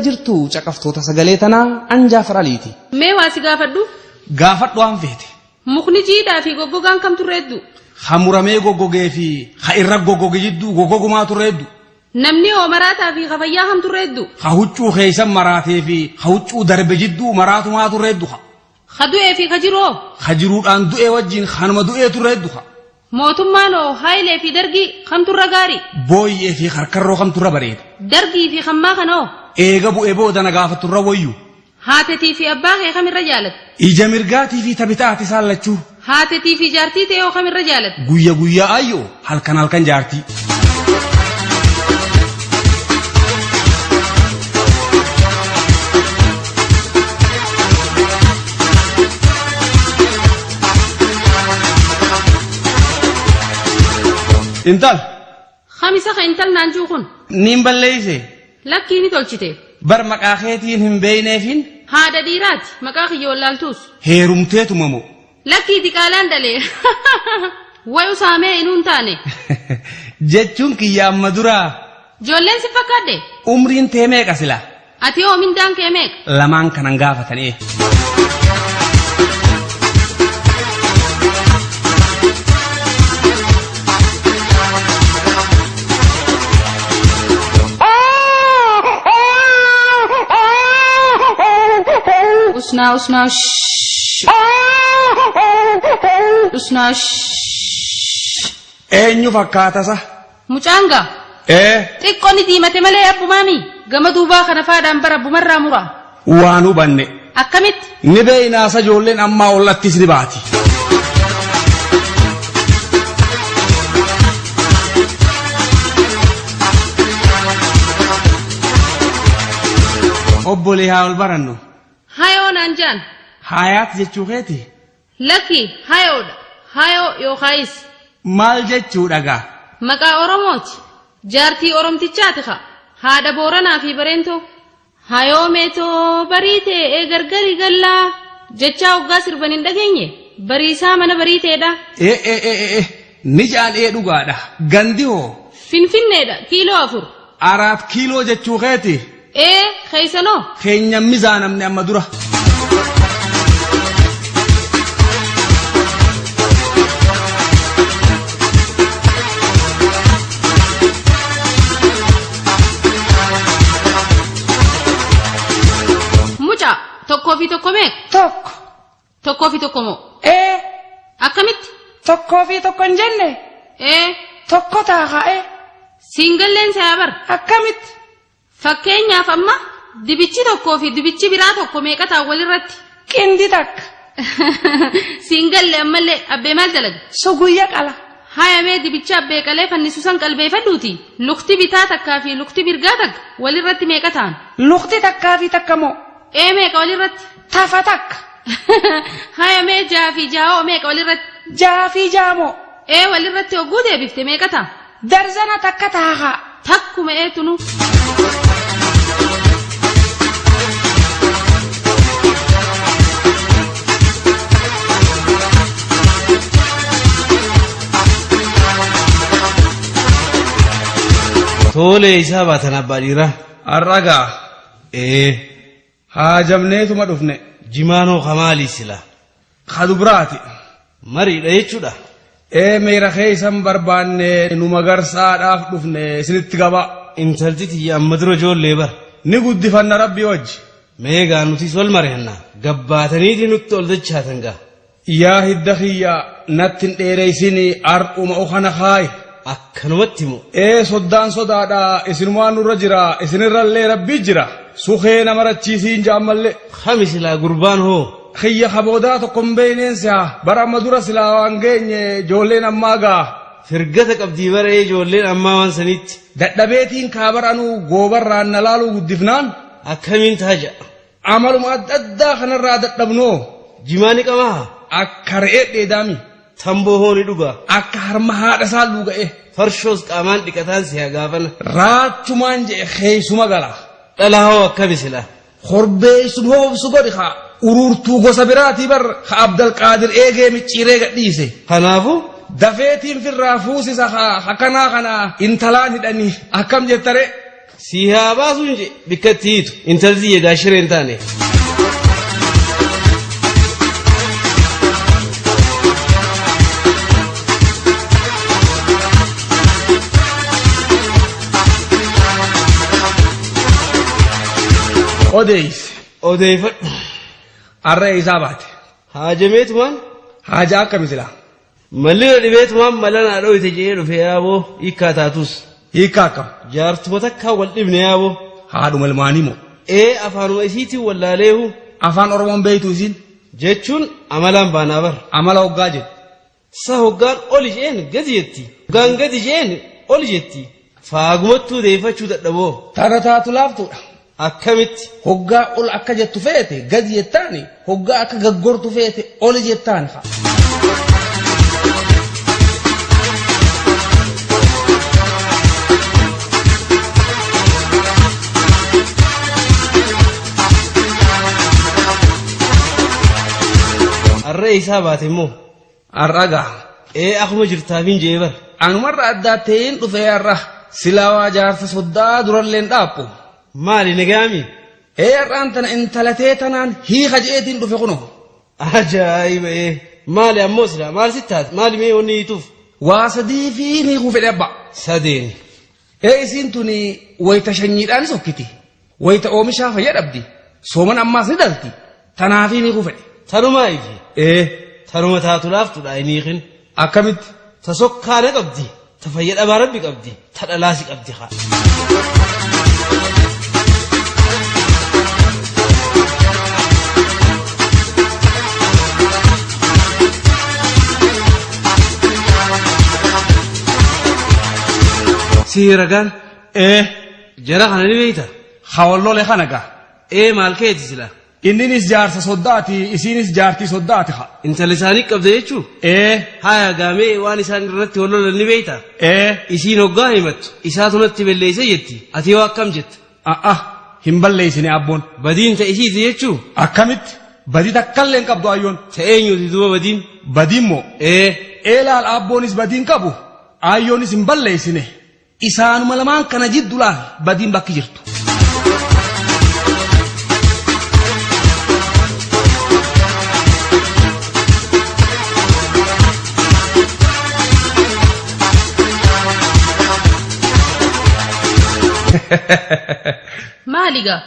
Jirtu caqaftoota sagalee tanaa an Jaafar Aliiti. Mee waa si gaafadhu? Gaafadhu waan feete. Mukni jiidhaa fi goggogaan kamtu irra hedduu? Ha muramee goggogee fi ha irra goggoge jidduu goggogumaatu irra hedduu. Namni hoo maraataa fi ka fayyaa kamtu irra hedduu? Ha huccuu keeysan maraatee fi ha huccuu darbe jidduu maraatumaatu irra heddu ha. Ka du'ee fi ka jiru hoo? Ka jiruudhaan du'e wajjiin kanuma du'eetu irra heddu ha. Mootummaan hoo Hayilee fi Dargii kamtu irra gaarii? Booyyee fi karkarroo kamtu irra bareeda? Dargii fi kammaa kana hoo? Eega bu'e booda na gaafattu irra woyyu. Haatetii fi abbaa kee kam irra jaalatta? Ija mirgaatii fi ta bitaati isaan lachuu. Haatetii fi jaartii tee hoo kam irra jaalatta? Guyya guyyaa ayyoo halkan halkan jaartii. Intal. Kamisa ka intal naan jiru kun? Niin balleeyse. Lakkii ni tolchite. Bar maqaa keetiin hin beeyneefin. Haadha dhiiraati. Maqaa kiyya wallaaltuus. Heerumteetuma moo? Lakkii diqaalaan dhalee. Wayu saamee inuu hin taane. Jechuun kiyya amma duraa. Ijoolleen si fakkaadhe? Umriin tee meeqa sila? Ati hoo mindaan kee meeqa? Lamaan kanan gaafatanii. Usnaa usnaa shhh. Usnaa shhh. Eenyu fakkaatasa? Mucaan gaa. Ee. Xiqqoo ni diimate malee abbumaami. Gama duubaa kana faadhaan bara abbumarraa mura. Waan hubanne. Akkamitti? Ni beeynaasa ijoolleen ammaa ollattis ni baati. Obbolee haa ol barannu. Hayoo naan jaan. Haayaat jechuu keeti? Lakki, hayoodha. Hayoo yookaayis. Maal jechuudha gaa? Maqaa Oromooti. Jaartii Oromtichaati ka. Haadha Booranaa fi Bareentoo. Hayoo meetoo bariitee ee gargari gallaa jechaa hoggaa sirban hin dhageenye? Bariisaa mana bariiteedha. Ee ee ee ee ni ja'an ee dhugaadha. Gandi hoo? Finfinneedha kiiloo 4. Araat kiiloo jechuu keeti? Ee, keessanoo? Keenya mizaanamne amma dura. Mucaa, tokkoo fi tokko meeqa? Tokko. Tokkoo fi tokko moo? Ee. Akkamitti? Tokkoo fi tokko hin jenne? Ee. Tokko ta'a kaa ee. Siin galleen se'aa bar. Akkamitti? Fakkeenyaaf amma dibichi tokkoo fi dibichi biraa tokko meeqa ta'a walirratti? Qindi takka. Siin galle ammallee abbee maal dalaga? Suguyya qala. Haya mee dibicha abbee qalee fannisu san qalbeefadhuuti lukti bitaa takkaa fi lukti mirgaa takka walirratti meeqa ta'an? Lukti takkaa fi takka moo? Ee meeqa walirratti? Tafa takka. Haya mee jaha fi jaha hoo meeqa walirratti? Jaha fi jaha moo? Ee walirratti hogguu deebifte meeqa ta'a? Darzana takka taha kaa. Takkuma eetunu. Tole isaa baatan abbaa dhiiraa. Har'a gaa Ee. Haajamneetuma dhufne. Jimaan hoo ka maalii sila? Ka dubraati. Mariidha jechuudha? Ee meyra keeysan barbaanne nu magarsaadhaaf dhufne isinitti gabaa. Intalti tiyya amma dura ijoollee bar. Ni guddifanna Rabbii wajji. Mee gaa nutis wal mari'anna. Gabbaataniiti nutti ol dachaatan gaa. Yaa hidda kiyya natti hin dheereysin ar'uma ukana kaayi. Akkanumatti moo? Ee soddaan sodaadha isinumaan nurra jira isinirrallee Rabbii jira sukee na marachiisiin ja'a ammallee. Kami silaa gurbaan hoo? Kiyya ka boodaa tokko hin beeyneen seha bar amma dura silaa waan geenye ijoolleen ammaa gaa. Firgata qabdii bar ee ijoolleen ammaa waan sanitti. Dadhabeetiin kaa bar anuu goobarraan na laaluu guddifnaan. Akkamiin taha ja'a? Amaluma adda addaa kanarraa dadhabnoo. Jimaa ni qabaa? Akka re'ee dheedaami. Tamboo hoo ni dhugaa? Akka harma haadha isaa luuga'e. Farshoos qaamaan dhiqataan si'a gaafana. Raachumaan je'e keeysuma gala. Dhalaa hoo akkami sila? Korbeeysum hoobsu godhi kaa. Uruurtuu gosa biraatii bar ka Abdalqaadir eegee micciiree gadhiise. Kanaafuu? Dafeetiin firraa fuusisa kaa akkanaa kana intalaan hidhanii akkam jettaree? Si haa baasuun je bikkatti hiitu intalti tiyya gaashiree hin taane. Odeessi. Odeeffadhu. Har'a eessaa baate? Haajameetumaan. Haajaa akkami silaa? Malli na dhibeetumaan mala naa dhoyte je'ee dhufe yaaboo hiikkaa taatus. Hiikkaa akkam? Jaartuma takkaan wal dhibne yaaboo. Haadhuma ilmaanii moo? Ee afaanuma isiitiin wallaaleehu. Afaan Oromoon beeytuu isiin? Jechuun amalaan baanaa bar. Amala hoggaa jettu. Sa hoggaan oli je'een gadi jetti. Hoggaan gadi je'een oli jetti. Faagumattuu deeffachuu dadhaboo. Tana taatu laaftuudha. Akkamitti? Hoggaa ol akka jettu feete gadi jettaani, hoggaa akka gaggortu feete oli jettaani fa'a. Har'a eessaa baate immoo? Har'a gaa. Ee akuma jirtaafiin je'ee bar. Anumarra addaa ta'een dhufee har'a. Silaa waa jaarsa soddaa duralleen dhaaphu. Maali nagaami? Ee har'aan tana intalatee tanaan hiika je'eetiin dhufe kunoo. Ajaa'iba ee. Maali ammoo silaa maal sitti taate maali mee wanni hiituuf? Waa sadii fi hiikuu fedhe abbaa. Sadeen. Ee isiin tuni wayita shanyiidhaan sokkiti. Wayita oomishaa fayya dhabdi. Sooman ammaas ni dhalti. Tanaafii hiikuu fedhe. Tanumaa ifi. Ee. Tanuma taatu laaftudha hin hiikin. Akkamitti? Ta sokkaana qabdi. Ta fayya dhabaa rabbi qabdi. Ta dhalaasi qabdi haa. Si ragaan. Ee. Jara kana ni beeyta? Hawallole kana gaa. Ee maal keeti sila? Inninis jaarsa soddaati isiinis jaartii soddaati haa. Intala isaanii qabda jechuu? Ee. Haya gaamee waan isaan irratti wal lolan ni beeyta? Ee. Isiin hoggaa himattu isaatu natti balleeyse jetti. Ati hoo akkam jetta? A'a hin balleeysine abboon. Badiin ta isiiti jechuu? Akkamitti? Badii takkallee hin qabdu ayyoon. Ta eenyuuti duuba badiin? Badiin moo? Ee. Ee laal abboonis badiin qabu ayyoonis hin balleeysine. Isaanuma lamaan kana jiddu laal badiin bakki jirtu. Maali gaa?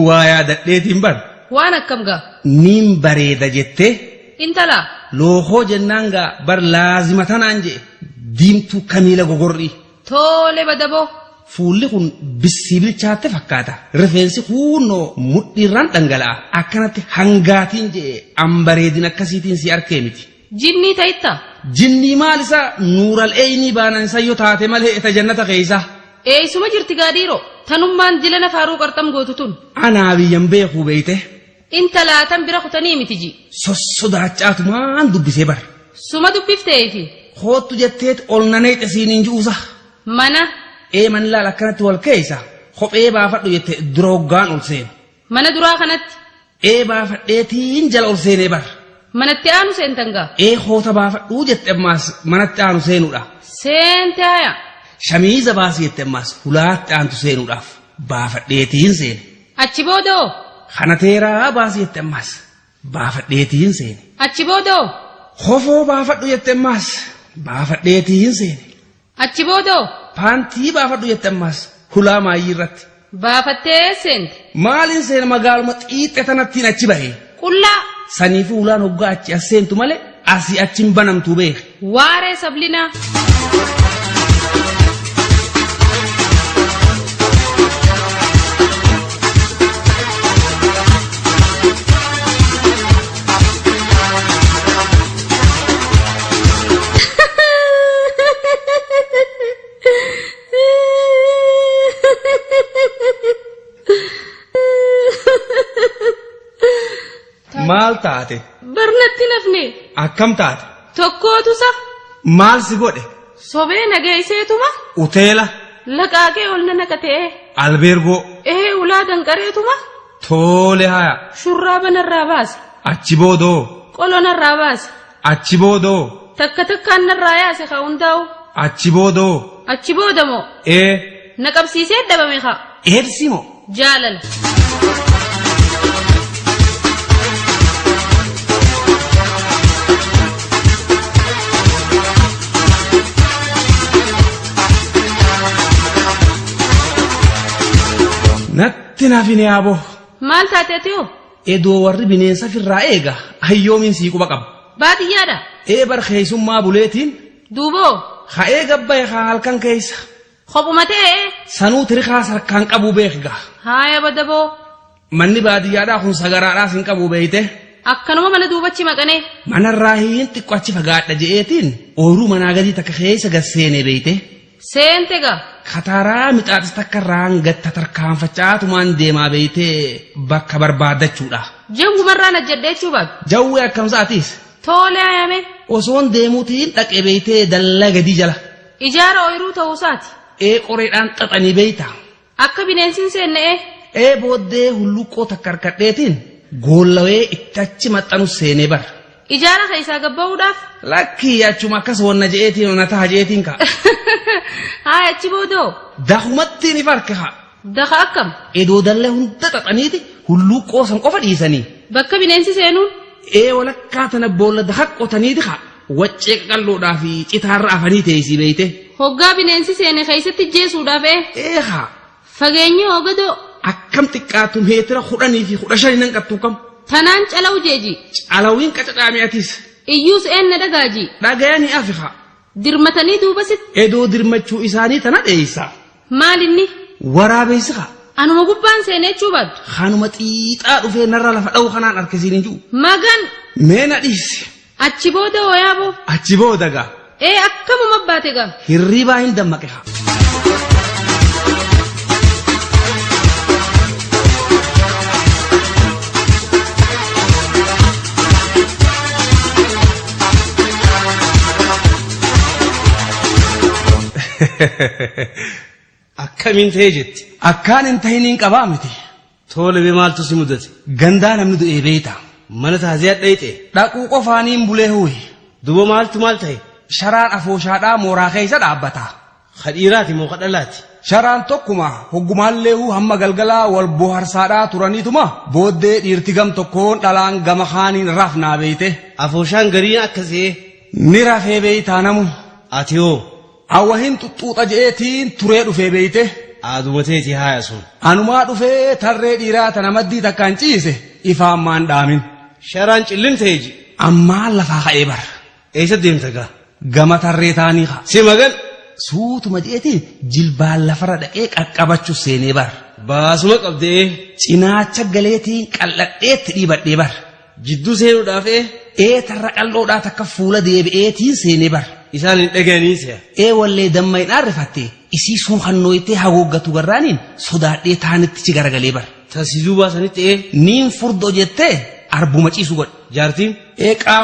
Waa yaadadheetiin bar. Waan akkam gaa? Niin bareeda jettee Intala. Lookoo jennaan gaa bar laazima tanaan je'e diimtuu kamiila gogorrii. Toole badaboo. Fuulli kun bissii bilchaatte fakkaata. Rifeensi kuunnoo mudhiirraan dhangala'a. Akkanatti hangaatiin je'e an bareedina akkasiitiin si arkee miti. Jinnii ta'itta? Jinnii maal isaa nuural eeynii baanan isa yoo taate malee ta jannata keeysa. Eeysuma jirti gaa dhiiroo? Tanummaan dilana faaruu qarxam gootu tun. Anaa biyyan beekuu beeyte. Intalaa tan bira kutanii miti ji. Sossodaacha'atumaan dubbisee bar. Suma dubbifteefi. Koottu jetteet ol naneexe siiniin ji'uusa. Mana. Ee man laal akkanatti wal keeysa kophee baafadhu jette dura hoggaan ol seenu. Mana duraa kanatti. Ee baafadheetiin jala ol seenee bar. Manatti aanu seentan gaa. Ee koota baafadhuu jette ammaas manatti aanu seenuudha. Seente haya. Shamiiza baasi jette ammaas hulaatti aantu seenuudhaaf baafadheetiin seene. Achi boodoo? Kana teeraa baasi jette ammaas baafadheetiin seene. Achi boodoo? Kofoo baafadhu jette ammaas baafadheetiin seene. Achi boodoo? Paantii baafadhu jette ammaas hulaa maayyii irratti. Baafattee seente. Maaliin seena magaaluma xiixxe tanattiin achi bahe. Qullaa. Saniifuu hulaan hoggaa achi as seentu malee asii achi hin banamtuu beeki. Waaree sablinaa. Maal taate? Barnatti nafne. Akkam taate? Tokkootu sa. Maal si godhe? Sobee nageesseetuma. Uteela. Laqaaqee ol na naqatee. Albeergoo. Ee ulaa danqareetuma. Toole haya. Shurraaba narraa baase. Achi boodoo. Qolo narraa baase. Achi boodoo. Takka takkaan narraa yaase ka hundaa'u. Achi boodoo. Achi booda moo? Ee. Na qabsiisee dhabame kaa. Eedsii moo? Jaalala. Natti naaf hin yaaboo. Maal taate ati hoo? Edoo warri bineensa firraa eega hayyoomiin sii quba qaba. Baadiyyaadha. Ee bar keessummaa buleetiin Duuboo. ha'ee gabbaye haa halkan keessa. Kophuma ta'ee. Sanuu tirikaa sarkaan qabu beekga. Haaya badaboo. Manni baadiyyaadhaa kun sagaraadhaas hin qabu beeyte. Akkanuma mana duubachi maqanee. Manarraa hin xiqqoo achi fagaadha je'eetiin ooyiruu manaa gadii takka keessa gad seenee beeyte. Seente gaa. Kataaraa mixaaxis takka irraan gad tatarkaanfachaatumaan deemaa beeytee bakka barbaaddachuudha. Jangumarraan ajjadhee jechuu baatu. Jawwee akkam sa'atiis Tole ayame. Osoon deemuutiin dhaqee beeytee dallaa gadii jala. Ijaara ooyiruu ta'uusaati. Ee qoreedhaan xaxanii beeyta. Akka bineensi hin seenne ee. Ee booddee hulluuqqoo takka harkadheetiin goollawee itti achi maxxanu seenee bara. Ijaara keessaa gabba'uudhaaf. Lakkii achuma akkas wanna je'eetiin ona taha je'eetiin ka'a. Haaya achi boodoo. Dakumattiin ifa harka haa. Daka akkam? Edoo dallee hunda xaxaniiti hulluuqqoo san qofa dhiisanii. Bakka bineensi seenuun. Ee walakkaa tana boolla daka qotaniiti haa. Waccee qaqalloodhaa fi citaarra afanii teessii beeyte. Hoggaa bineensi seene keessatti jeesuudhaaf ee. Ee haa. Fageenyi hoogadoo. Akkam xiqqaatu meetira 10 fi 15 nan qattuu kam. Tanaan calawu jeeji. Calawiin qacacaame atis. Iyyuus eenna dhagaaji. Dhagayanii afi haa. Dirmatanii duuba sitti. Edoo dirmachuu isaanii tana dheeysa. Maal inni? Waraabeessi haa. Anuma gubbaan seenee jechuu baattu. Kanuma xiixaa dhufee narra lafa dha'u kanaan harkisiin hin jiru. Magan. Mee na dhiisi. Achi booda hooyaa boo. Achi booda gaa. Ee akkamuma baate gaa. Hirribaa hin dammaqe haa. Akkamiin ta'e jetti? Akkaan hin tahiniin qabaa miti. Tole bee maaltu si mudate? Gandaa namni du'ee beeyta. Mana taaziyaa dhayxe. Dhaquu qofaaniin bulee huuyi. Duuba maaltu maal ta'e? Sharaan afooshaadhaa mooraa keessa dhaabbata. Ka dhiiraati moo ka dhalaati? Sharaan tokkuma hoggumaallee hamma galgalaa wal bohaarsaadhaa turaniituma booddee dhiirti gam tokkoon dhalaan gama kaaniin rafnaa beeyte. Afooshaan gariin akkasii. Ni rafee beeytaa namu. Ati hoo? Awwahin xuxxuuxa je'eetiin turee dhufee beeyte. Aaduma teeti haaya sun. Anumaa dhufee tarree dhiiraa tana maddii takkaan ciise ifaan maan dhaamin. Sharaan cillim ta'e ji. Ammaan lafaa ka'ee bara. Eessa deemta gaa? Gama tarree taanii kaa. Si magan. Suutuma je'eetiin jilbaan lafarra dhaqee qaqqabachuu seenee bara. Baasuma qabdee. Cinaacha galeetiin qal'adheetti dhiibadhee bara. Jidduu seenuudhaaf ee? Ee tarra qal'oodhaa takka fuula deebi'eetiin seenee bara. Isaan hin dhaga'anii si'a. Ee wallee damma hin aarrifatte isii suukannoytee haguuggatu garraaniin sodaadhee taanitti ci garagalee bara. Tasii duubaa sanitti ee? Niin furdoo jettee arbuma ciisu godhe. Jaartiin? Ee qaama.